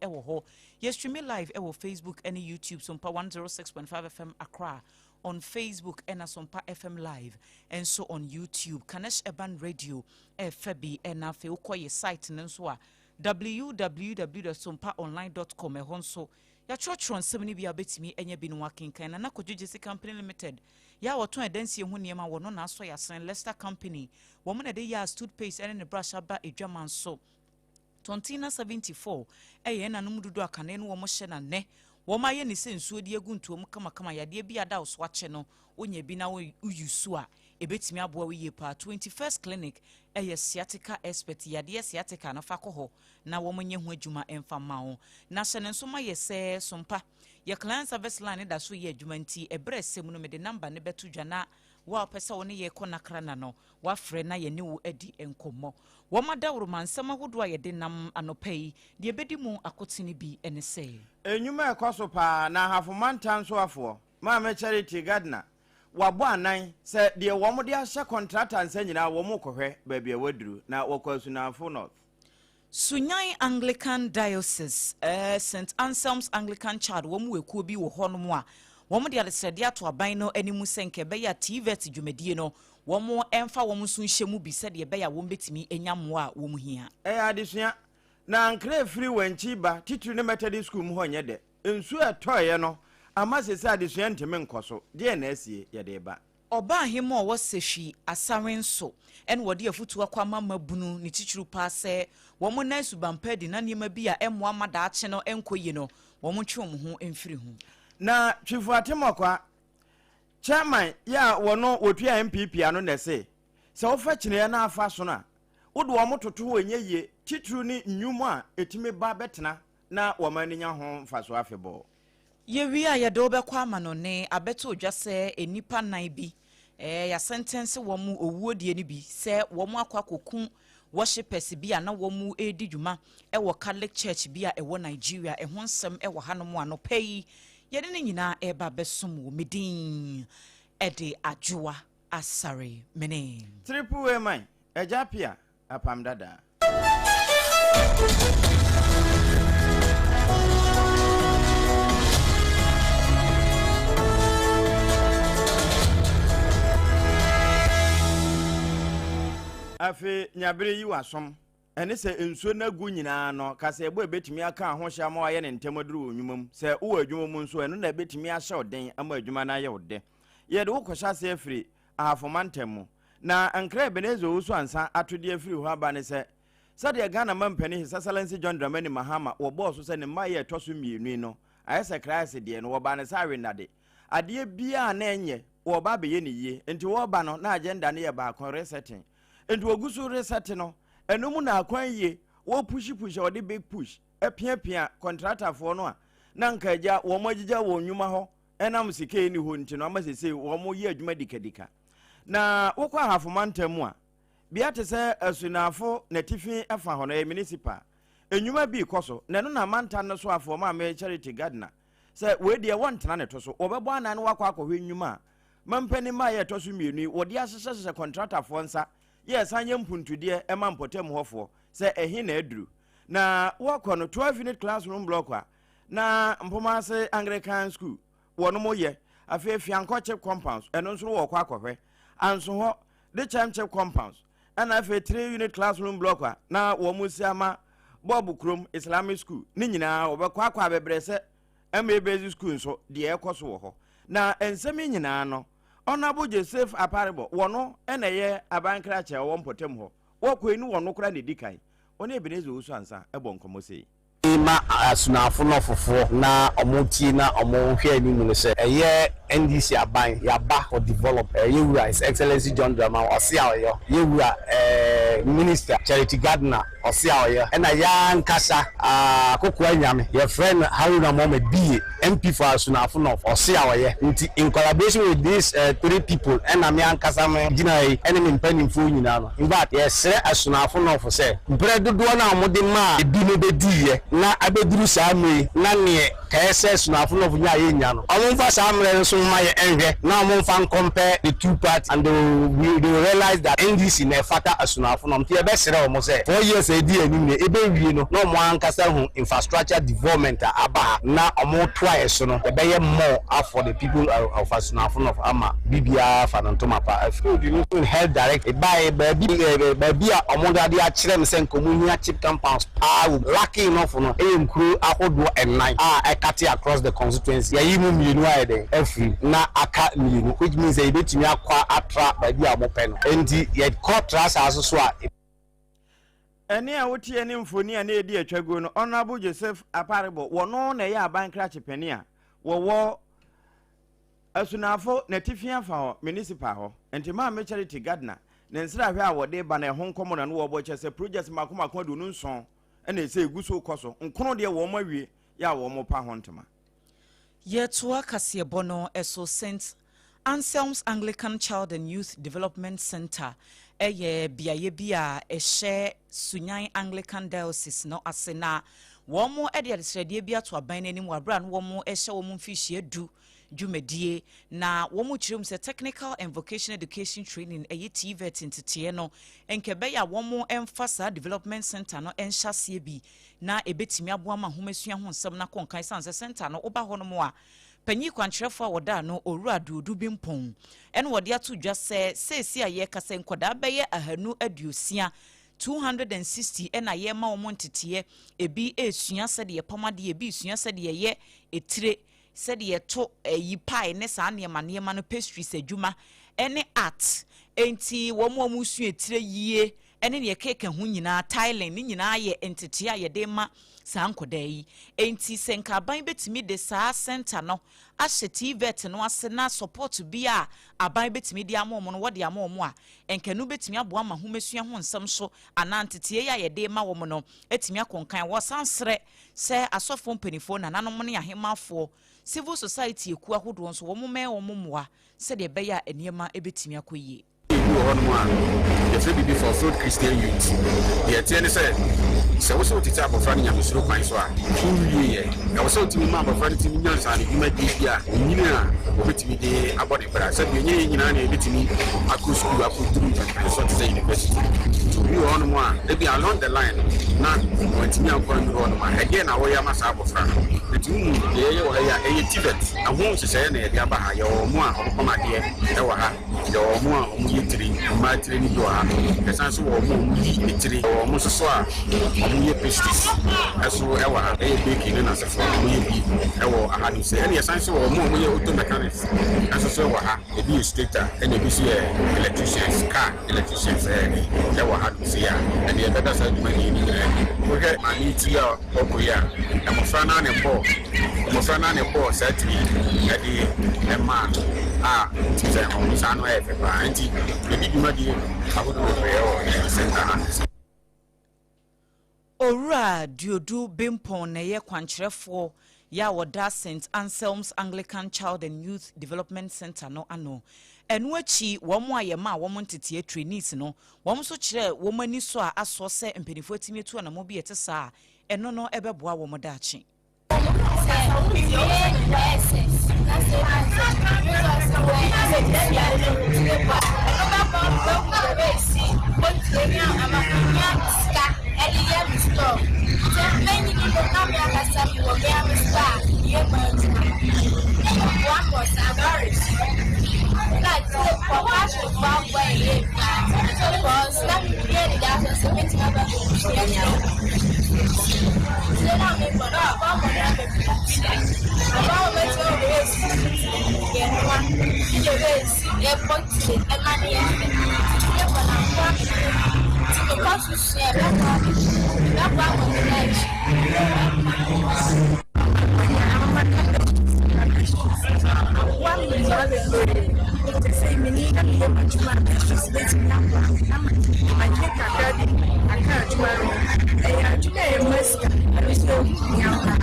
wɔ hɔ. Yɛ stream live wɔ Facebook ne YouTube, Sompa 106.5 FM Accra on Facebook ɛna Sompa FM Live nso on YouTube. Kanesh Urban Radio ɛfɛ bi. Ɛna afei wokɔ yɛ site no nso a, www.sompaonline.com, ɛhɔ nso yɛatwerɛtwerɛ nsɛm no bi a wobɛtumi anya bi no wakenkan. Nana Kwadwo Gyesi Company Limited yɛ a wɔtɔn ɛdansie ho nneɛma wɔ no na asɔ yɛasen. Leicester Company wɔn na ɛde yɛ a toothpaste ɛne ne brush aba adwama nso. Tontina 74 ɛyɛ ɛnanom dodo akane no wɔn hyɛ na nnɛ wɔn ayɛ ne sɛ nsuo de agu ntoom kamakama. Yadeɛ bi ada so akyɛ no, wonya bi na woyi so a, ɛbɛtumi aboa wo yie paa. 21st Clinic ɛyɛ sciatica expert. Yadeɛ sciatica no, fa kɔ hɔ na wɔn nyɛ ho adwuma ɛmfa ma wo. Na hyɛ ne nso ma yɛ sɛ Sompa yɛ client service line da so yɛ adwuma, nti ɛberɛ sɛm no mede number ne bɛto dwa na wo a wopɛ sɛ wo ne yɛ kɔ nakra na no wafrɛ na yɛne wo adi nkɔmmɔ. Wɔn adaworoma nsɛm ahodoɔ a yɛde nam anɔpa yi deɛ ɛbɛdi mu akotene bi ne sɛ Enyuma ɛkɔ so paa na Ahafo mantam soafoɔ Maame Charity Gardner wabɔ anan sɛ deɛ wɔn de ahyɛ contractor nsa nyinaa, wɔn kɔhwɛ baabi a waduru na wɔkɔ Asunafo North. Sunyani Anglican Diocese, St Anselm's Anglican Child, wɔn wɔ ekuo bi wɔ hɔnom a wɔn de adesrɛdeɛ ato aban no anim sɛ nka ɛbɛyɛ a TVET dwumadie no, wɔn mfa wɔn nso nhyɛ mu bi sɛdeɛ ɛbɛyɛ a wɔn bɛtumi anya mmoa a wɔn hia. Ɛyɛ adesua na nkra efiri wɔn akyi ba titiri ne Methodist School mu hɔ nyɛ dɛ. Nsuo a ɛtɔeɛ no ama sese adesua ntumi nkɔ so. Deɛ na asie yɛde ba. Ɔbaa ahema a ɔwɔ Sehwi Asare nso ɛna wɔde afutuo akɔ ama mabunu ne titiriw paa sɛ wɔn nan subanpa adi na nneɛma bi a ɛmmoa ma daakye no nkɔ yie no, wɔn ntwe wɔn ho mfiri ho. Na Twifo Atemɔkwa chairman yɛ a wɔno wɔtua NPP ano na ɛse sɛ wofa kyiniiɛ no afa so no a, wode wɔn toto hɔ ɛnyɛ yie, titiriw ne nnwuma a ɛtumi ba bɛtena na wɔn ani nya ho mfasoɔ afebɔɔ. Yɛwie a, yɛde wobɛkɔ ama no ne abɛto odwa sɛ nnipa nnan bi yɛasɛntɛnse wɔn owuo deɛ no bi sɛ wɔn akɔ akɔku worshippers bi a na wɔn redi dwuma wɔ Catholic Church bi a ɛwɔ Nigeria. Ɛho nsɛm wɔ hanom anɔpa yi, yɛde ne nyinaa ɛreba bɛsom wɔ medin ɛde Adwoa Asare mene Triple A man Agya Pia Apam Dada. Afei nyabere yi wasom ɛne sɛ nsuo no agu nyinaa no kasa ɛbɔ ɛbɛtumi aka ahohyɛ ama wayɛ ne ntɛm aduru wɔ nnwuma mu. Sɛ wowɔ adwuma mu nso, ɛno na ɛbɛtumi ahyɛ wo den ama adwuma no ayɛ wo dɛ. Yɛde wo kɔhyɛ ase afiri Ahafo mantam mu na nkra Ebenezer Owusu Ansa atodeɛ afiri hɔ aba ne sɛ, sɛdeɛ Ghana mampanin His Excellency John Dramani Mahama wɔbɔɔ so sɛ ne mmaeɛ a ɛtɔ so mmienu yi no ayɛ sɛ kraase deɛ no, wɔbaa no sɛ awennade. Adeɛ biara na ɛnyɛ, wɔba abɛyɛ ne yie. Nti wɔreba no na agenda no yɛ baako, resetting. Nti wɔgu so reset no, ɛno mu na akwan yie wɔpush push a wɔde big push apiapia kɔntratafoɔ no a na nka agya wɔn agyigya wɔn nnwuma hɔ ɛnam sika yi ni hɔ nti no, ama sese wɔn yɛ adwuma dikadika. Na wokɔ Ahafo mantam mu a, bea te sɛ Asunafo n'atifi fa hɔ no, ɛyɛ municipal nnwuma bi kɔ so, na ɛno na mantam no so afoɔ Maame Charity Gardner sɛ wei deɛ wɔntena ne to so, wɔbɛbɔ anan no wakɔ akɔhwɛ nnwuma a mampanin maa yɛ ɛtɔ so mmienu yi wɔde ahyehyɛhyehyɛ kɔntratafoɔ nsa yɛ ɛsan yɛ mpuntudeɛ ɛma mpɔtam hɔfoɔ sɛ ɛhe na aduru. Na wɔkɔ no 12 unit classroom block a na Mpomase Anglican School wɔn mo yɛ. Afei Fiankɔ CHPS compounds, ɛno nso wɔkɔ akɔhwɛ anso hɔ de kyɛm CHPS compounds, ɛna afei 3 unit classroom block a na wɔn mo si ama Bɔɔbo kurom Islamic School ne nyinaa wɔbɛkɔ akɔ abɛbrɛ sɛ MA Basic School nso deɛ ɛkɔ so wɔ hɔ. Na nsɛm yi nyinaa no, Honourable Joseph Aparebo wɔno ɛna ɛyɛ abankrakyɛ a ɔwɔ mpɔtam hɔ. Wɔkɔ yi ne wɔno koraa na edi kan wɔne Ebenezer Owusu Ansa ɛbɔ nkɔmmɔ sei. Ma Asunafo nɔfofoɔ na ɔmo tie na ɔmo hwɛ anim no sɛ ɛyɛ NDC aban yaba for develop. Yɛwura His Excellency John Dramani ɔse a ɔyɔ, yɛwura Minister Charity Gardner ɔse a ɔyɔ, ɛna yaa nkasa Akokoa Nyame yɛfrɛ no Haruna Mohammed Biye, MP for Asunafo North, ɔse a ɔyɛ. Nti in collaboration with these three people ɛna me ankasa me gyina yi ɛne me mpanimfoɔ nyinaa no, in fact yɛsrɛ Asunafo North sɛ berɛ dodoɔ no a wɔde maa ebi no bɛdiiɛ na abɛduru saa mmerɛ yi na neɛ Kɛyɛ sɛ Asunafo North nya a yɛnnya no, ɔmo mfa saa mmerɛ no so mma yɛ nhwɛ na ɔmo mfa ncompare the two parties and they will they will realize that NDC na ɛfata Asunafo North. Nti yɛbɛsrɛ ɔmo sɛ 4 years a ɛdi anim no ɛbɛwie no na ɔmo ankasa hu infrastructure development a aba ha na ɔmo toa yɛ so no, yɛbɛyɛ more for the people of Asunafo North ama biribiara fa no ntoma pa afiri no. Health direct ɛbaeɛ baabi a ɔmo de adeɛ akyerɛ me sɛ nkɔmɔ hia CHPS compounds paa wɔ mu. Lucky enough no, ɛyɛ nkuro ahodoɔ ɛnan a ɛcut across the constituency. Yɛyi mu mmienu ayɛ dɛn afiri na aka mmienu, which means sɛ yɛbɛtumi akɔ atra baabi a wɔpɛ no. Nti yɛkɔ tra saa so so a. Ɛne a wotie ne mfoni a na ɛdi atwa guo no, Honorable Joseph Aparebo, wɔno na ɛyɛ aban krakye panin a wɔwɔ Asunafo n'atifi afa hɔ municipal hɔ. Nti Maame Charity Gardner ne nsrahwɛ a wɔde ba no, ɛho nkɔmmɔ na no wɔbɔ kyɛ sɛ projects mako mako 27 ɛna ɛsɛ ɛgu so kɔ so. Nkono deɛ, wɔn awie yɛ a wɔn pa ho ntoma. Yɛtoa kaseɛbɔ no ɛso. St Anselm's Anglican Child and Youth Development Center ɛyɛ beaeɛ bi a ɛhyɛ Sunyani Anglican Diocese no ase, na wɔn de adesrɛdeɛ bi ato aban no anim wɔ abere a no wɔn hyɛ wɔn mfirihyia 10 dwumadie, na wɔn kyerɛ mu sɛ technical and vocational education training, ɛyɛ TVET nteteɛ no, nkɛbɛyɛ a wɔn mfa saa development center no nhyɛ aseɛ bi na ebɛtumi aboa ma ahomasua ho nsɛm no akɔ nkan, san sɛ center no woba hɔ nom a, panyin kwankyerɛfoɔ a wɔda no, Owura Duodu bi mpɔn, ɛna wɔde ato dwa sɛ seesi a yɛrekasa, nkwadaa bɛyɛ 260, 260, ɛna yɛrema wɔn nteteɛ. Ebi esua sɛdeɛ pam adeɛ, ebi esua sɛdeɛ yɛ etire, sɛdeɛ yɛto ɛyi pie ne saa nneɛma nneɛma no, pastries adwuma ɛne art. Nti wɔn a wɔn sua etire yie ɛne nea ɛkeka ho nyinaa, tiling ne nyinaa, yɛ nteteɛ a yɛde ma saa nkɔdaa yi. Nti sɛ nka aban bɛtumi de saa center no ahyɛ TVET no ase na support bi a aban bɛtumi de ama wɔn no, wɔde ama wɔn a, nkanu bɛtumi aboa ma ahomasua ho nsɛm so anaa nteteɛ yi a yɛde ma wɔn no atumi akɔnkan. Wɔsan serɛ sɛ asɔfoɔ mpanimfoɔ, nananom ne ahemafoɔ, civil society ekuo ahodoɔ nso, wɔn mmɛn wɔn mmoa sɛdeɛ ɛbɛyɛ a nneɛma bɛtumi akɔ yie. Ebi wɔ hɔnom a yɛfrɛ biribi Fulfilled Christian Youth. Deɛ ɛteɛ ne sɛ, sɛ wo sɛ wotete abɔfra no nyamesuro kwan so a, wowieɛ, ɛwɔ sɛ wotumi ma abɔfra no tumi nya nsaano dwumadie bi a ɔnyini a wɔbɛtumi de abɔ ne bra. Sɛdeɛ ɛnyɛ yɛn nyinaa na yɛbɛtumi akɔ sukuu akɔduru mpɛmpɛnsoɔ te sɛ university, nti obi wɔ hɔnom a ebi along the line no na wɔntumi ankɔ anduru hɔnom a, ɛdeɛ na wɔyɛ ama saa abɔfra no? Nti wohu deɛ yɛyɛ wɔ ha yi a, ɛyɛ TVET ɛho nhyehyɛeɛ na yɛde aba ha. Yɛwɔ ɔmo a ɔmopam adeɛ ɛwɔ ha, yɛwɔ ɔmo a ɔmo yɛ tiri, mmaa tiri no bi wɔ ha, ɛsan so wɔ ɔmo a ɔmo yi tiri, yɛwɔ ɔmo nso so a ɔmo yɛ pastries ɛso ɛwɔ ha, ɛyɛ baking ne n'asefoɔ, ɔmo yɛ bi ɛwɔ aha no sɛ. Ɛna yɛsan so wɔ ɔmo a ɔmo yɛ auto mechanics ɛso so ɛwɔ ha. Ebi yɛ straighter, ɛna ebi nso yɛ electricians, car electricians ɛyɛ ɛwɔ ha no sɛ a ɛna yɛbɛda saa dwumadie no nyinaa bi. Wohwɛ maame yi ti a ɔkɔ yi a, mmɔfra naa ne bɔɔ saa tiri yi ɛde ɛmaa no a ti sɛ ɔmo saa no ɛyɛ fɛ paa. Nti yɛdi dwumadie ahodoɔ bebree ɛwɔ yɛn center ha no. Owura Duodu Bempɔn na ɛyɛ kwankyerɛfoɔ yɛ a wɔda St Anselm's Anglican Child and Youth Development Center no ano. Ɛno akyi, wɔn a yɛma wɔn nteteɛ, trainees no, wɔn nso kyerɛ wɔn ani so a asɔ sɛ mpanimfoɔ atumi atu anammɔ bi a ɛte saa a, ɛno no ɛbɛboa wɔn daakye. Sɛ mewie SS na sɛ result wɔ ɛno bɛbɔ bɛhu bɛbɛsi kɔntie ne ama menya sika ɛde yɛ me store. Sɛ mɛnyini no na me ankasa mewɔ me ame store a meyɛ mu adwuma, ɛboa me wɔ saa marriage na tire kɔ passion fo aboa yɛ yie paa, because na mewie anidaso sɛ mɛtumi aba bɛsua tire na mebɔ no abɔ mmɔden abɛpɛ aba wɔ mɛtumi wɔ bɛyɛ si yɛ noa ne bɛyɛ si yɛbɔ tire ɛma ne yɛ fɛ. Tire bɔ na mmoa me nti mekɔ so sua, ɛbɛboa me, ɛbɛboa me wɔ akyi. Aboa me nneɛma bebree te sɛ meni na meyɛ m'adwuma a, pastries bɛtumi aboa me ama magye kakra bi aka adwuma no ho. Ɛyɛ adwuma a ɛma sika, ɛno nso ɛho hia paa.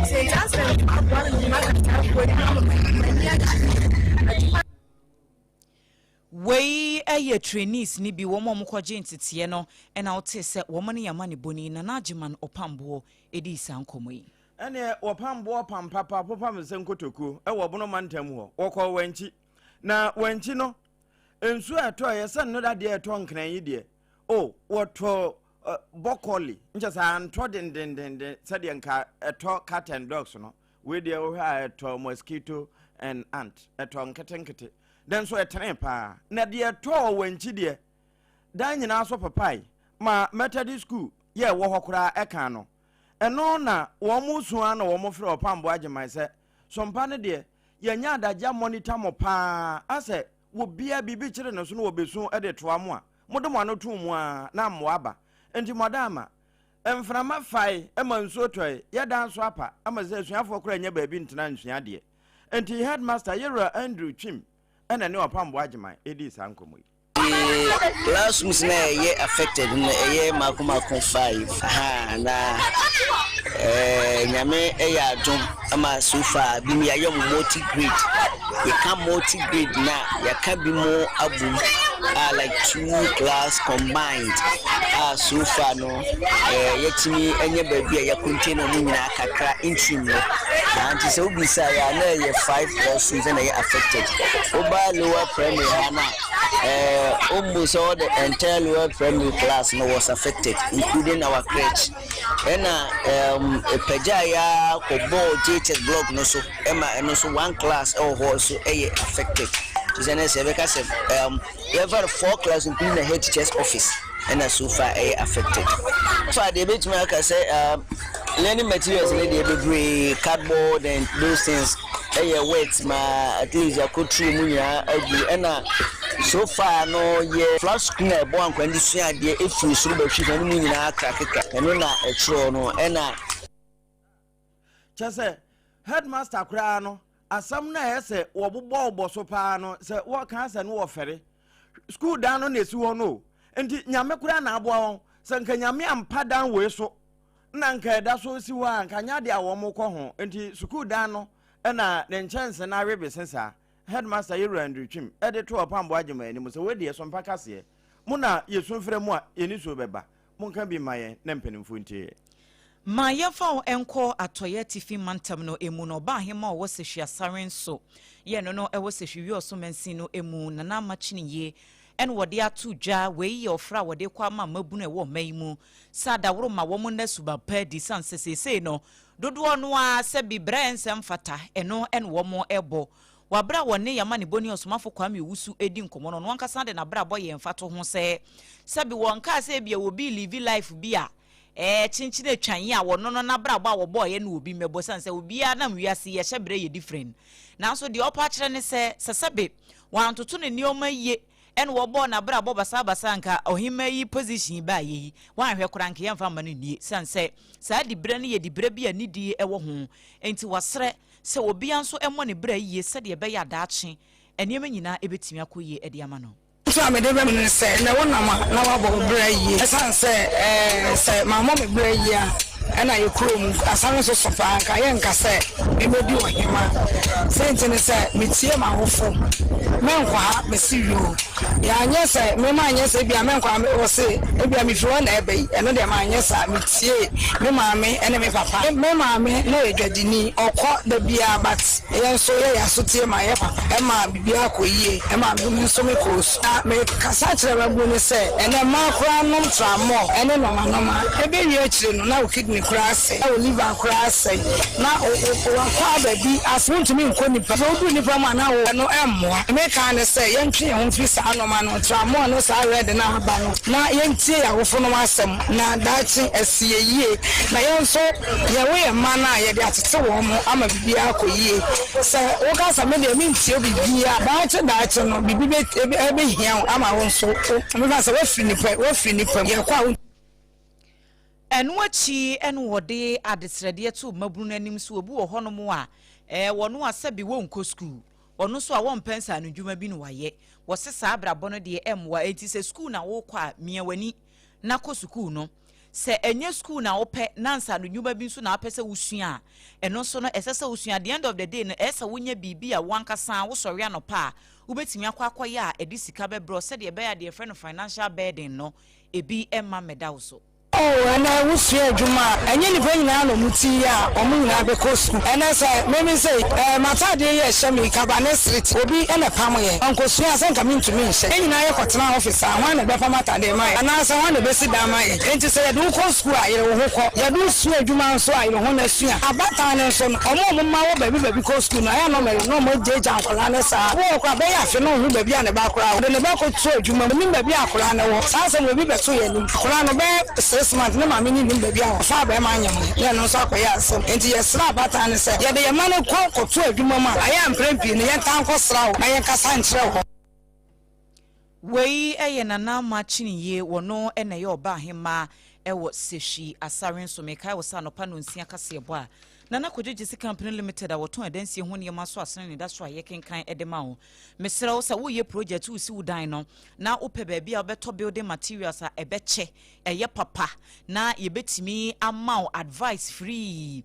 Sɛ ntaa sɛ aboa me mma kakra yi ama m'ani agye adwuma. Wei yɛ trainees ni bi, wɔn a wɔkɔgye nteteɛ no, ɛna wote sɛ wɔn ne yɛama ne bɔni Nana Agyeman Ɔpamboɔ ɛdii saa nkɔmmɔ yi. Ɛneɛ wɔpam boɔ pam papa popam sɛ nkotokuo wɔ Bono mantam hɔ. Wɔkɔɔ Wankyi. Na Wankyi no, nsuo a ɛtɔeɛ sɛ nnora deɛ ɛtɔ Nkran yi deɛ, o, wɔtɔɔ bɔkɔli, nkyɛ sɛ antɔ dendendenden sɛdeɛ nka ɛtɔ cat and dogs no. Wei deɛ wohwɛ a ɛtɔ mosquito and ant, ɛtɔ nketenkete. Nanso ɛtene paa. Na deɛ ɛtɔɔ Wankyi deɛ, dan nyinaa so papae ma Methodist school yɛ ɛwɔ hɔ koraa ɛka no. Ɛno na wɔn su ara na wɔn frɛ Ɔpamboa Agyeman sɛ, Sompa no deɛ, yɛanya adagye amɔnita mo paa, asɛ wɔbia biribi kyere ne so na wɔbɛsu de toa mo a, mode mo ano to mu ara na mmoa aba. Enti moada ama. Mframa fae ma nsuo tɔe, yɛ dan so apa ama sɛ asuafoɔ koraa nnya baabi ntena nsua adeɛ. Enti Headmaster, Yɛwura Andrew Twim na ɛne Ɔpamboa Agyeman dii saa nkɔmmɔ yi. The classrooms na ɛyɛ affected no ɛyɛ mako mako five ha na ɛɛ nyame ɛyɛ adom ama so far bi mu yɛayɛ mo multi grade yɛka multi grade na yɛka bi mu abom a like two class combined a so far no ɛɛ yɛtumi anya baabi a yɛ contain wɔn nyinaa kakra interim no na nti sɛ wobisa yɛ a na ɛyɛ five classrooms na ɛyɛ affected woba lower primary ha na Eh, almost all the entire lower primary class no was affected, including our crèche. Ɛna um, ɛpagya ya kɔbɔɔ JHS block no so, ɛma ɛno nso one class ɛwɔ hɔ nso ɛyɛ affected. Te sɛ ne sɛ ɛbɛka sɛ um, yɛmfa no four class including the head teacher's office ɛna so far ɛyɛ affected. So far deɛ ɛbɛtumi aka sɛ um, learning materials no deɛ bebree cardboard and those things ɛyɛ wet ma at least yɛakɔturu mu nyinaa agu ɛna so far no yɛ flat screen a ɛboa nkwadaa de sua adeɛ ɛfiri soro bɛhwe fam no mu nyinaa krakekra ɛno na ɛtwerɛ no ɛna. Kyɛ sɛ headmaster koraa no asɛm no a ɛyɛ sɛ wɔbobɔbɔ so paa no sɛ wɔka sɛ no wɔfɛre school dan no na ɛsi hɔ no o nti nyame koraa na aboa wɔn sɛ nka nyame ampa dan wei so na nka ɛda so si hɔ a nka nyɛ adeɛ a wɔn kɔ ho nti sukuu dan no na ne nkyɛnse no awe bese saa headmaster yɛwura Andrew Twim ɛde to Ɔpambo Agyemang anim sɛ wei deɛ so mpa kaseɛ mo na yɛsu frɛ mo a yɛn nisuo bɛba monka bi mma yɛn na mpanimfoɔ ntie. Ma yɛmfa wo nkɔ Atɔeɛ Atifi Mantam no mu na ɔbaa ahemmaa a ɔwɔ Sehwi Asare nso yɛ no no wɔ Sehwi Wiɔso Mansin no mu, Nana Ama Kyiniye na wɔde ato dwa. Wei yɛ ɔfrɛ a wɔde rekɔ ama mmabunu a ɛwɔ ɔman yi mu sɛ adaworo ma wɔn nna suban pa adi sane sɛ seesei no dodoɔ no ara sɛ bi brɛ nsɛ mfata ɛno na wɔn rebɔ. Wɔ aberɛ a wɔne Yamanebɔni Ɔsomafo Kwame Owusu redi nkɔmmɔ no ɔno ankasa de n'abrabɔ yɛɛ mfatoho sɛ sɛbi wɔnkaa sɛ ebia obi relive life bi a ɛɛ kyenkyen atwan a wɔno no n'abrabɔ a wɔbɔɔeɛ no obi mmɛbɔ sane sɛ obiara nam wiase yi ɛhyɛ berɛ yɛ different nanso deɛ ɔpɛ akyerɛ ne sɛ sɛ sɛbe wantoto ne nneɛma yie ɛna wɔbɔɔ n'abrabɔ basabasa anka ɔhemmaa yi position yi baeɛ yi wanhwɛ koraa anka yɛmfa mma no nnie sane sɛ saa diberɛ no yɛ diberɛ bi a nidie ɛwɔ ho enti wasrɛ sɛ obiara nso mmɔ ne bra yie sɛdeɛ ɛbɛyɛ a daakye nneɛma nyinaa ɛbɛtumi akɔ yie de ama no. Afotu a mede bɛma no ne sɛ, nnɛ wonam a, na woabɔ wo bra yie. Ɛsiane sɛ sɛ mammɔ me bra yie a, ɛna yɛ kurom asane nso so paa, anka yɛnka sɛ memmɛdi ɔhemmaa. Sei nti ne sɛ metie m'awofo, menkɔ ha, mese yoo. Yɛanyɛ sɛ me manyɛ sɛ ebia menkɔ ha, wɔse ebia mefiri hɔ na ɛba yi, ɛno deɛ manyɛ saa. Metiee me maame ne me papa. Me maame na ɔyɛ dwadini, ɔkɔ da biara but yɛn nso yɛyɛ asotie ma yɛ papa ɛma biribiara kɔ yie ɛma me nso me kɔɔ sukuu. Na mekasa kyerɛ m'abunu no sɛ ɛnɛ mmaa koraa nom tramol ne nɔma nɔma ɛbɛwie akyire no na wo kidney koraa asɛe na wo liver koraa asɛe na wakɔ aba bi ase wontumi nkɔ nipa sɛ woduru nipa mu a na wo ɛno ɛmmoa. Meka ara ne sɛ yɛntwe yɛn ho mfiri saa nɔma no tramol ne saa red no a aba no na yɛntie yɛn awofonom asɛm na daakye asi yɛn yie na yɛn nso Yɛwo yɛn mma no a, yɛde atete wɔn ama biribiara akɔ yie. Sɛ woka sɛ, Me deɛ, mentie biribiara, daakye daakye no, biribi bɛhia wo ama wo nso, mefa sɛ woafiri nnipa, woafiri nnipa mu, yɛkɔ a wo. Ɛno akyi na wɔde adesrɛdeɛ too mmabunu no anim sɛ obi wɔ hɔnom a, ɛɛ, wɔn a sɛbe wɔnkɔ sukuu, wɔn nso a wɔmpɛ nsaanodwuma bi na wɔayɛ. Wɔse saa abrabɔ no deɛ ɛmmoa, enti sɛ sukuu na worekɔ a, mia w'ani na kɔ sukuu no. Sɛ ɛnyɛ sukuu na wopɛ na nsaano nnwuma bi nso na wopɛ sɛ wosua a, ɛno nso no, ɛsɛ sɛ wosua. At the end of the day no, ɛyɛ sɛ wonya biribi a wo ankasa wosɔre anɔpa a, wobɛtumi akɔ akɔyɛ a ɛde sika bɛbrɛ wo sɛdeɛ ɛbɛyɛ a deɛ yɛfrɛ no financial burden no, ebi mma mmɛda wo so. Oh, ɛnɛ wosua adwuma a, ɛnyɛ nnipa nyinaa na wɔn ti yɛ a wɔn nyinaa bɛkɔ sukuu. Ɛnɛ sɛ meme sɛ ɛɛ m'ataadeɛ yi a ɛhyɛ me yi, kaba ne slit, obi na ɛpam yɛ. Mankɔsua a, sɛ nka mentumi nhyɛ. Yɛn nyinaa yɛkɔtena office a, hwan na ɛbɛpam ataadeɛ ma yɛn? Anaasɛ hwan na ɛbɛsi dan ma yɛn? Enti sɛ yɛde wo kɔ sukuu a, yere wo ho kɔ. Yɛde wo sua adwuma nso a, yere ho na sua. Abatan no nso no, wɔn a wɔn mma wɔ baabi baabi kɔ sukuu no, ɛyɛ a na wɔn na wɔagyaagyaa nkwadaa no saa. Obi wɔ hɔ koraa a, bɛyɛ afe na ɔnhu baabi a ne ba koraa wɔ. Ɔde ne ba kɔto adwuma mu, ɔnnim baabi a akwadaa no wɔ. Saa asɛm wei, obi bɛto yɛn anim. Akwadaa no, bɛyɛ 6 months, ne maame no nnim baabi a ɔfaa barima anyem no, na ɛno nso akɔyɛ asɛm. Enti yɛsrɛ abatan no sɛ, yɛde yɛn mma no kɔ kɔto adwuma mu a, ɛyɛ a mprɛn pii no, yɛntaa nkɔsra wɔn na yɛnkasa nkyerɛ wɔn. Wei yɛ Nana Ama Kyiniye, wɔno na ɛyɛ ɔbaa ahemaa wɔ Sehwi Asare nso. Mekae wo sɛ anɔpa nonsia kaseɛbɔ a Nana Kwadwo Gyesi Company Limited a wɔtɔn adansie ho nneɛma so asene ne da so a yɛkenkan de ma wo. Mesrɛ wo sɛ woreyɛ project, woresi wo dan no na wopɛ baabi a wobɛtɔ building materials a ɛbɛkyɛ, ɛyɛ papa na yɛbɛtumi ama wo advice free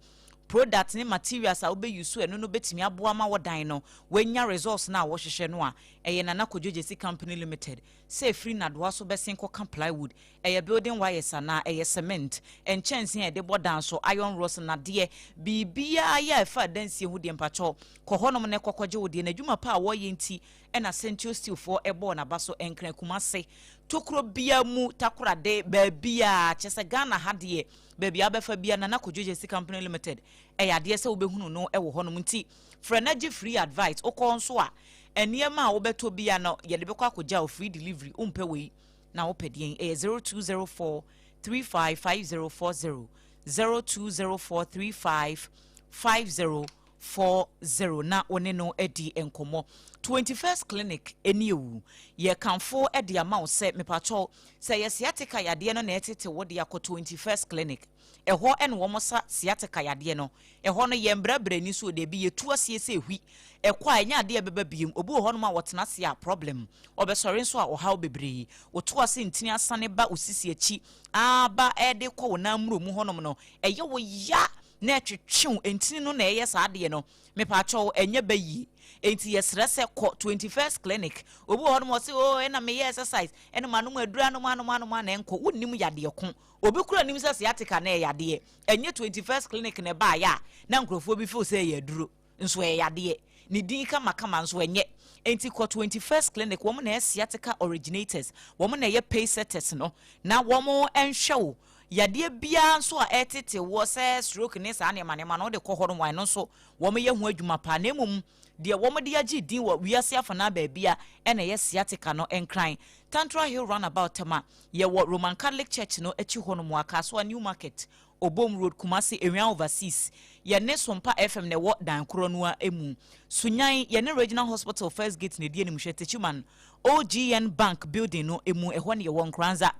product ne materials a wobɛ use, ɛno no bɛtumi aboa ma wo dan no wanya results no a wɔhwehwɛ no a, ɛyɛ Nana Kwadwo Gyesi Company Limited. Sɛ ɛfiri nnadoa so bɛsen kɔka plywood, ɛyɛ building wires anaa ɛyɛ cement, nkyɛnsee a yɛde bɔ dan so, iron rods, nnadeɛ, biribiara yɛ a ɛfa adansie ho deɛ, mpakyɛw kɔ hɔnom na ɛkɔkɔgye wo deɛ. N'adwuma pa a wɔreyɛ nti ɛna Sentio Steelfoɔ ɛbɔɔ n'aba so. Nkran, Kumase, tokuro biara mu, Takorade, baabiara kyɛ sɛ Ghana ha deɛ, baabi a wobɛfa biara, Nana Kwadwo Gyesi Company Limited ɛyɛ adeɛ sɛ wobɛhunu no ɛwɔ hɔnom. Nti frɛ no gye free advice. Wokɔ nso a, nneɛma a wobɛtɔ bia no, yɛde bɛkɔ akɔgya wo free delivery. Wompɛ wei na wopɛ deɛn? Ɛyɛ 0204 355040, 0204 355040 na wo ne no adi nkɔmmɔ. 21st Clinic ɛni ewu yɛkamfo de ama wo sɛ mepakyɛw sɛ yɛ sciatica yadeɛ no na ɛtete wo de akɔ 21st Clinic. Ɛhɔ ɛna wɔn sa sciatica yadeɛ no. Ɛhɔ no yɛn brɛbrɛ ni so deebi yɛtu aseɛ sɛ ehwi ɛkɔ a, ɛnyɛ adeɛ ɛbɛba biem. Obi wɔ hɔnom a wɔtena ase a problem, ɔbɛsɔre nso a ɔhaw bebree. Woto ase ntini asane ba osisi akyi aba ɛde kɔ wo nan mmuro mu hɔnom no, ɛyɛ wo ya na ɛtwetwew ntini no na ɛyɛ saa adeɛ no. Mepaakyɛw, ɛnyɛ bɛ yie. Enti yɛsrɛ sɛ kɔ 21st Clinic. Obi wɔ hɔnom ɔse, "O, ɛna meyɛ exercise, ɛna manom aduru anom anom anom a na ɛnkɔ." Wonnim yadeɛ ko. Obi kura nim sɛ sciatica na ɛyɛ yadeɛ. Ɛnyɛ 21st Clinic na ɛbaayɛ a na nkurɔfoɔ bi feel sɛ ɛyɛ aduro nso ɛyɛ yadeɛ. Ne din kamakama nso ɛnyɛ. Enti kɔ 21st Clinic. Wɔn na ɛyɛ sciatica originators, wɔn na ɛyɛ pace setters no na wɔn nhwɛ wo yadeɛ biara nso a ɛtete wɔ sɛ stroke ne saa nneɛma nneɛma no, wode kɔ hɔ no wɔn no nso wɔn yɛ ho adwuma paa. Na mmom deɛ wɔn de agye din wɔ wiase afanaa baabi a ɛna ɛyɛ sciatica no. Nkran, Tantra Hill Roundabout. Tema, yɛwɔ Roman Catholic Church no akyi hɔ nom, Akasoa New Market, Obom Road. Kumase, Ewia Overseas, yɛne Sompa FM na ɛwɔ dan korɔ no a mu. Sunyan, yɛne Regional Hospital first gate na ɛdi anim hwɛ. Techiman, OGN Bank building no mu, ɛhɔ ne yɛwɔ. Nkoranza,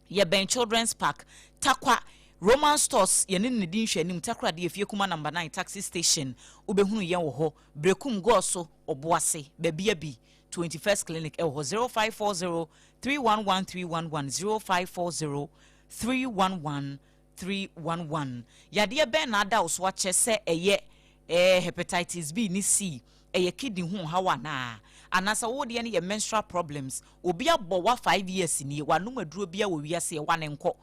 yɛbɛn Children's Park. Takwa, Roman Stores, yɛne ne di nhwɛ anim. Takoradi, Efie Kuma Number 9 taxi station, wobɛhunu yɛn wɔ hɔ. Brekum Gɔɔso, Ɔboase, baabi abi 21st Clinic ɛwɔ hɔ. 0540 311 311, 0540 311 311. Yadeɛ bɛn na ada wo so akyɛ sɛ ɛyɛ hepatitis B ne C, ɛyɛ kidney ho haw anaa, anaasɛ wo deɛ no yɛ menstrual problems? Obi abɔ wa 5 years nie, wanom aduro bia wɔ wiase ɛwa ne nkɔ.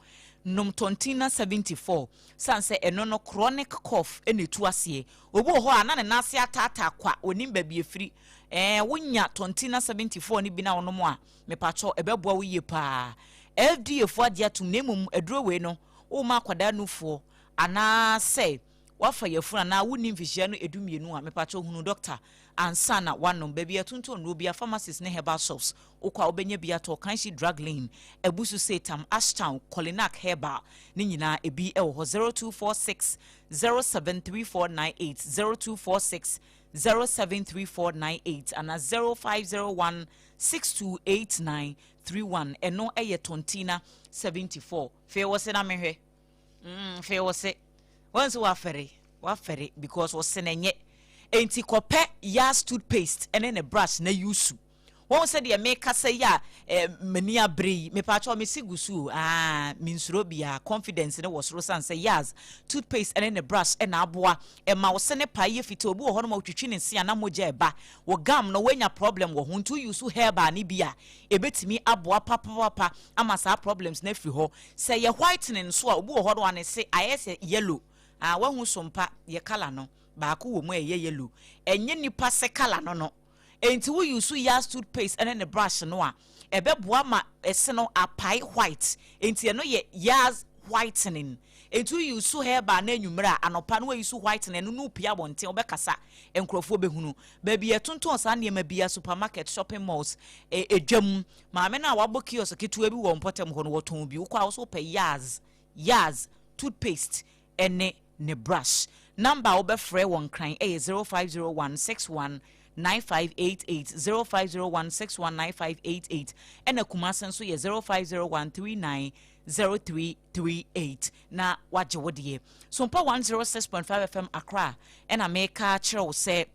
Nom Tontina 74 san sɛ ɛno no chronic cough ɛna ɛtu aseɛ. Obi wɔ hɔ a na ne nan ase ataataa kwa, onim baabi efiri. Wonya Tontina 74 no bi na wonom a, mepakyɛw, ɛbɛboa wo yie paa. FDA foɔ agye atom. Na mmom aduro wei no, woma akwadaa nufoɔ anaasɛ wafa yafunu anaa wonni mfihyia no 12 a, mepakyɛw, hunu doctor ansa na wanom. Baabi ɛtontɔn nnuro bia, pharmacies ne herbal shops, wokɔ a wobɛnya bi atɔ. Kanshi Drug Lane, Abusu Setam, Ashtown, Colinac Herbal ne nyinaa ebi ɛwɔ hɔ. 0246 073498, 0246 073498 ana 0501 628931. Ɛno ɛyɛ Tontina 74. Fei wɔ se na mehwɛ fei wɔ se wɔn nso wafɛre wafɛre because wɔse na nyɛ. Enti kɔpɛ Yas toothpaste ɛne ne brush na use. Wɔn sɛ deɛ mekasa yi a eh, m'ani abere yi, mepaakyɛw me se gu so o, ah, mensuro biara, confidence no wɔ soro sane sɛ Yaz toothpaste ɛne ne brush ɛna aboa ɛma wo se ne pae yɛ fitaa. Obi wɔ hɔ nom a otwitwi ne se a na mogya ɛba wo gum no, woanya problem wɔ ho nti wo use herbal no bi a ɛbɛtumi aboa papapapa ama saa problems no afiri hɔ. Sɛ ɛyɛ whitening nso a, obi wɔ hɔ nom a ne se ayɛ sɛ yellow, ah, wahu sompa yɛ colour no baako wɔ mu a ɛyɛ yellow, ɛnyɛ nipa se colour no no. Enti wo use Yaz toothpaste ne ne brush no a, ɛbɛboa ma ɛse no apae white. Enti ɛno yɛ Yaz whitening. Enti wo use herbal no anwummere a, anɔpa no wa use whitening no na wopue abɔnten wobɛkasa, nkurɔfoɔ bɛhunu. Baabi a yɛtontɔn saa nneɛma biara, supermarket, shopping malls, edwam, maame no a wabɔ kiosk ketewa bi wɔ mpɔtam hɔ no, wɔtɔn bi. Wokɔ a wo nso wopɛ Yaz, Yaz toothpaste ne ne brush. Number a wobɛfrɛ wɔ Nkran yɛ 0501 61 9588, 0501 61 9588, ɛna Kumase nso yɛ 0501 39 0338 na wagye wo deɛ. Sompa 106.5 FM Accra ɛna meka kyerɛ wo sɛ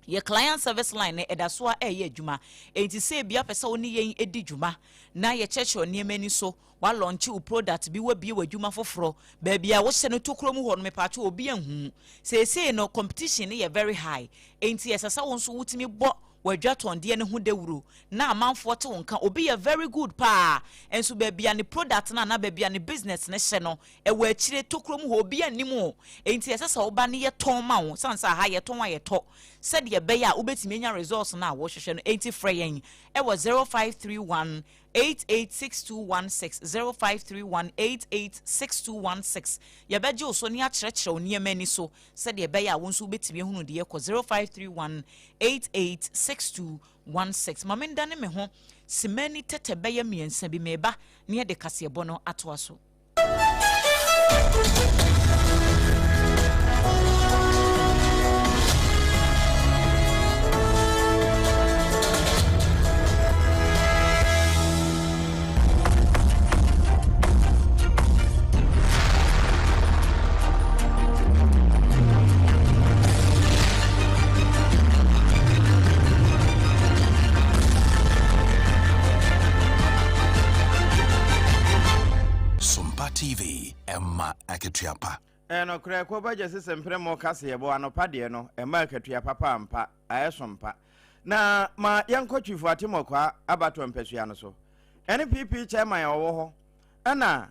yɛ client service line no ɛda so a ɛyɛ adwuma. Enti sɛ ebia pɛ sɛ wo ne yɛn di dwuma na yɛkyerɛkyerɛ nneɛma ani so, Woalɔnkye wo product bi, woabue w'adwuma foforɔ, baabi a wohyɛ no tokuro mu hɔ no mepaakyɛw obi anhu. Seesei no competition no yɛ very high, enti ɛsɛ sɛ wo nso wotumi bɔ w'adwatɔndeɛ no ho dawuro na amanfoɔ te wo nka. Obi yɛ very good paa, nso baabi a ne product no anaa baabi a ne business no hyɛ no, ɛwɔ akyire, tokuro mu hɔ, obi annim wo. Enti ɛsɛ sɛ woba na yɛtɔn ma wo, sane sɛ aha yɛtɔn a yɛtɔ, sɛdeɛ ɛbɛyɛ a wobɛtumi anya results no a wohwehwɛ no. Enti frɛ yɛn wɔ 0531 886216 0531 886216 Yɛbɛgye wo so ne akyerɛkyerɛ wo nneɛma ani so sɛdeɛ ɛbɛyɛ a wo nso wobɛtumi ahunu deɛ ɛkɔ 0531 886216 Ma mendane me ho simani tɛtɛ bɛyɛ mmiɛnsa bi meba ne yɛde kaseɛbɔ no atoa so. Sompa TV, ɛma akatua pa. Ɛnokorɛ, kɔ ba gyese sɛ mprɛ mo kaseɛbɔ anɔpa deɛ no, ɛma akatua papa ampa, ayɛ sompa. Na ma yɛnkɔ Twifo Atemɔkwaa abatoɔ mpasua no so. NPP chairman a ɔwɔ hɔ, ɛna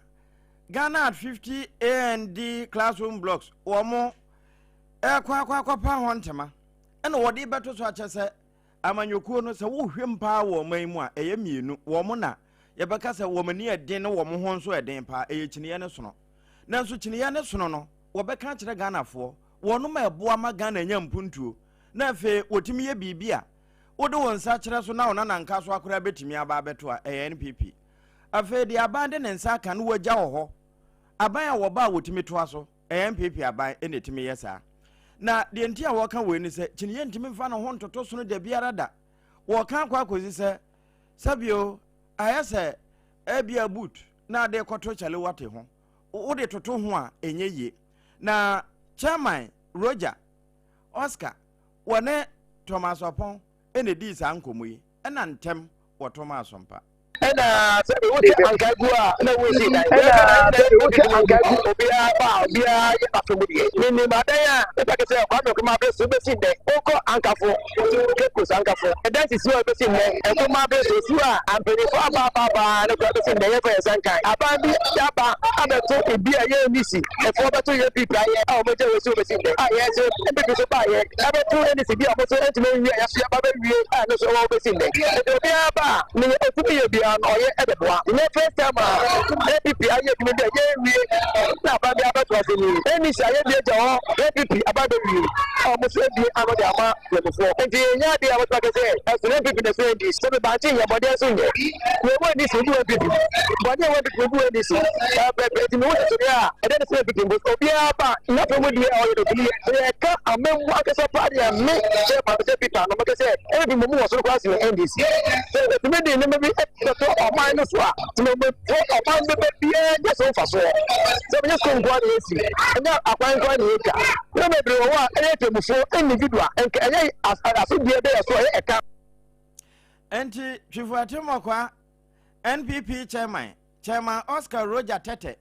Ghana at 50 AND classroom blocks wɔn ɛkɔ akɔ akɔpa ho ntoma, ɛna wɔde bɛto so akyɛ sɛ Amanyɔkuo no, sɛ wohwɛ mu paa wɔ ɔman yi mu a, ɛyɛ mmienu. Wɔn na yɛbɛka sɛ wɔn ani yɛ den ne wɔn ho nso yɛ den paa. Ɛyɛ kyiniiɛ ne sono. Nanso kyiniiɛ ne sono no, wɔbɛka akyerɛ Ghanafoɔ, wɔnom a ɛboa ma Ghana nya mpuntuo, na afei wɔtumi yɛ biribi a wode wo nsa kyerɛ so na wo nananka so akoraa bɛtumi aba abɛto a, ɛyɛ NPP. Afei deɛ aban de ne nsa aka no wɔagya wɔ hɔ. Aban a wɔba a wɔtumi toa so. Ɛyɛ NPP aban na ɛtumi yɛ saa. Na deɛ nti a wɔka wei ne sɛ kyiniiɛ ntumi mfa ne ho ntoto sono da biara da. Wɔka akɔ akɔsi sɛ sɛbio ayɛ sɛ ebia boot na ade kɔto kyalewate ho. Wode toto ho a ɛnyɛ yie. Na chairman Roger Oscar wɔne Thomas Oppong na ɛdii saa nkɔmmɔ yi ɛna ntɛm wɔto maa Sompa. Ɛna sɛ wote anka gu a na wosi dan. Ɛna sɛ wote anka gu obiara ba a obiara yɛ n'afa mu deɛ. Menim adan a nipa kɛsɛ Kwame Nkrumah bere so bɛsi nnɛ. Wokɔ Ankafo, Cape Coast Ankafo, ɛdan sisi hɔ bɛsi nnɛ. Nkrumah bere so si hɔ a ampanyinfoɔ aba aba aba no koraa bɛsi nnɛ yɛmfa yɛn nsa nkan. Aban bi aba abɛto ebi a yɛn nni si ɛfoɔ bɛto yɛn pipi ayɛ a wɔn agya wɔ si wɔ bɛsi nnɛ a yɛn nso NPP nso baayɛ ɛbɛto NDC bi a wɔn nso ntumi nwie a yɛso yɛba bɛwie a ɛno nso ɛwɔ hɔ bɛsi nnɛ. Nti obiara ba a nea ɔtumi yɛ biara no ɔyɛ ɛbɛboa. Nyɛ first time a NPP ayɛ adwuma bi a yɛnwie na aban bi abɛto ase nie. NDC ayɛ bi agya hɔ NPP aba bɛwie a wɔn nso abue ano de ama Nkramofoɔ. Nti ɛnyɛ adeɛ a wɔtumi aka sɛ ɛsono NPP na ɛsono NDC. Sɛ mebankye nyɛ bɔdeɛ nso nyɛ. Nea ɛwɔ NDC ebi wɔ NPP. Bɔdeɛ ɛwɔ NPP ebi wɔ NDC. Ɛpɛpɛ nti mehu nsosodeɛ a ɛda ne sɛ NPP mpo. Obiara ba n'afɛ mu deɛ ɔyɛ no ɔtumi yɛ. Sɛ yɛka amammuo ankasa paa deɛ a me chairman sɛ Peter no mɛka sɛ NPP mmom wɔ soro koraa sen NDC. Sɛ yɛtumi de nneɛma bi bɛto ɔman no so a, temamufoɔ ɔman bɛba biara nya so mfasoɔ. Sɛ ɛnyɛ sukuu nko ara na yɛsi, ɛnyɛ akwan nko ara na yɛtwa. Nneɛma bebree wɔ hɔ a ɛyɛ temamufoɔ individual nka ɛnyɛ asodie bɛyɛ so a ɛyɛ ɛka. Enti Twifo Atemɔkwa NPP Chairman, Chairman Oscar Roger Tete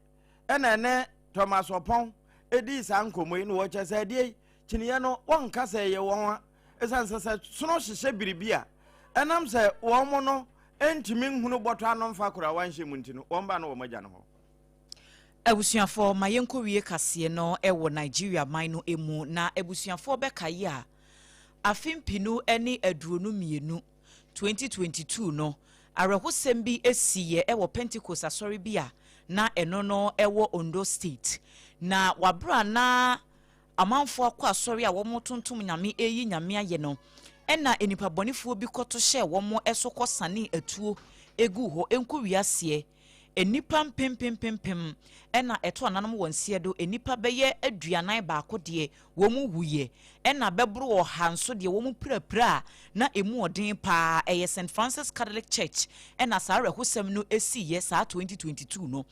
ɛna ɛne Thomas Ɔpɔn ɛdii saa nkɔmmɔ yi na wɔkyɛ sɛ adeɛ yi kyiniiɛ no wɔnka sɛ ɛyɛ wɔn a ɛsiane sɛ sɛ sono hyehyɛ biribi a ɛnam sɛ wɔn no ntumi nhunu bɔtɔ ano mfa koraa wɔanhyɛ mu nti no wɔn ba no wɔn agya no hɔ. Abusuafoɔ ma yɛnkɔ wie kaseɛ no wɔ Nigeria man no mu na abusuafoɔ bɛkae a afe mpinu ne 22, 2022 no awerɛhosɛm bi siiɛ wɔ Pentecost asɔre bi a na ɛno no wɔ Ondo State na waberɛ a na amanfoɔ akɔ asɔre a wɔretontom Nyame reyi Nyame ayɛ no, ɛna nnipa bɔnefoɔ bi kɔto hyɛɛ wɔn so kɔsanee atuo guu hɔ nkɔ wiaseɛ. Nnipa mpempempempem ɛna ɛto ananom wɔ nseɛ do, nnipa bɛyɛ 41 deɛ wɔn wuiɛ, ɛna bɛboro 100 nso deɛ wɔn pirapira a na ɛmu ɔden paa. Ɛyɛ St. Francis Catholic Church ɛna saa awerɛhosɛm no siiɛ saa 2022 no.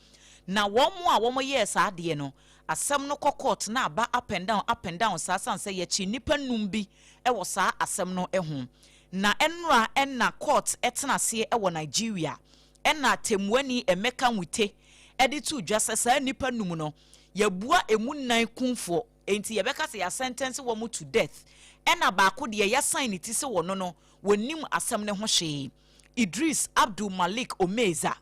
Na wɔn a wɔyɛɛ saa adeɛ no, asɛm no kɔ court na aba up and down, up and down saa sane sɛ yɛkye nnipa num bi wɔ saa asɛm no ho. Na ɛnora ɛna court tena aseɛ wɔ Nigeria ɛna Temuani Emeka Nwite de too dwa sɛ saa nnipa num no yɛabua emu nnan kumfoɔ enti yɛbɛka sɛ yɛasɛntɛnse wɔn to death ɛna baako deɛ yɛasan ne ti sɛ wɔno no wɔnnim asɛm no ho hwee. Idris Abdul Malik Omeiza,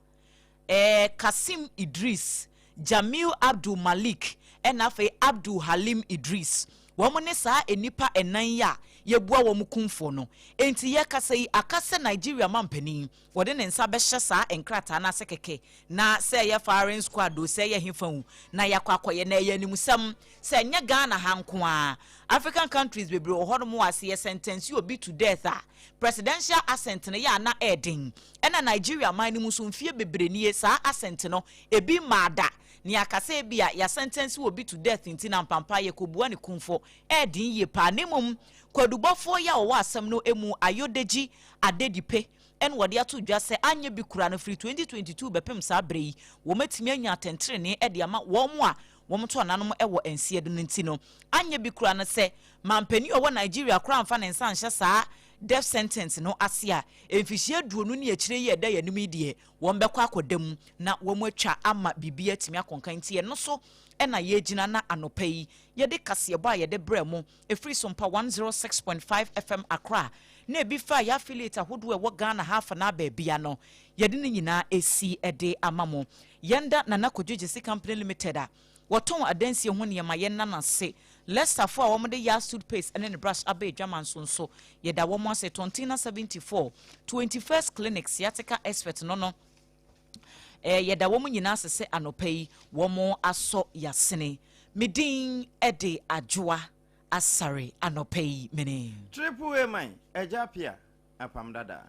ɛɛ Kassim Idris, Jamil Abdul Malik ɛna afei Abdul Halim Idris. Wɔn ne saa nnipa nnan yi a yɛabua wɔn kumfoɔ no. Enti yɛrekasa yi aka sɛ Nigeria mampanin wɔde ne nsa bɛhyɛ saa nkrataa no ase kɛkɛ na sɛ ɛyɛ firing squad o, sɛ ɛyɛ hefa o, na yɛakɔ akɔyɛ. Na ɛyɛ animsɛm sɛ ɛnyɛ Ghana ha nko ara, African countries bebree wɔ hɔnom a sɛ yɛsɛntɛnse obi to death a, presidential assent no yɛ a na ɛyɛ den. Ɛna Nigeria man no mu nso mfeɛ bebree nie saa assent no ebi mmaa da. Nea aka sɛ ebia yɛasɛntɛnse obi to death nti na ampampa yɛkɔbua ne kumfɔ ɛyɛ den yie paa. Na mmom kwadubɔfoɔ yi a wɔwɔ asɛm no mu Ayodeji Adedipe ɛna wɔde ato dwa sɛ anyɛ bi koraa no firi 2022 bɛpem saa berɛ yi wɔatumi anya atɛntenenee de ama wɔn a wɔto ananom wɔ nseɛ do no nti no anyɛ bi koraa no sɛ mampanin a ɔwɔ Nigeria koraa amfa ne nsa anhyɛ saa death sentence no ase a mfihyia 20 ne akyire yi a ɛda yɛn anim yi deɛ wɔn bɛkɔ akɔda mu na wɔn atwa ama biribi atumi akɔnkan nti ɛno so ɛna yɛgyina na anɔpa yi yɛde kaseɛbɔ a yɛde brɛ mo ɛfiri Sompa 106.5 FM Accra na ebi fa yɛ affiliate ahodoɔ a ɛwɔ Ghana ha afa na baabia no yɛde ne nyinaa esi de ama mo. Yɛnda Nana Kodwo Gyesi Company Limited a wɔtɔn adansie ho nneɛma yɛn nana se Lesterfoɔ a wɔde Yas toothpaste ne ne brush aba adwama nso nso yɛda wɔn ase. Tontina 74 21st Clinic sciatica expert no yɛda wɔn nyinaa ase sɛ anɔpa yi wɔn asɔ yasene. Me din de Adwoa Asare anɔpa yi mene. Triple A man, Agya Pia, Apam Dada.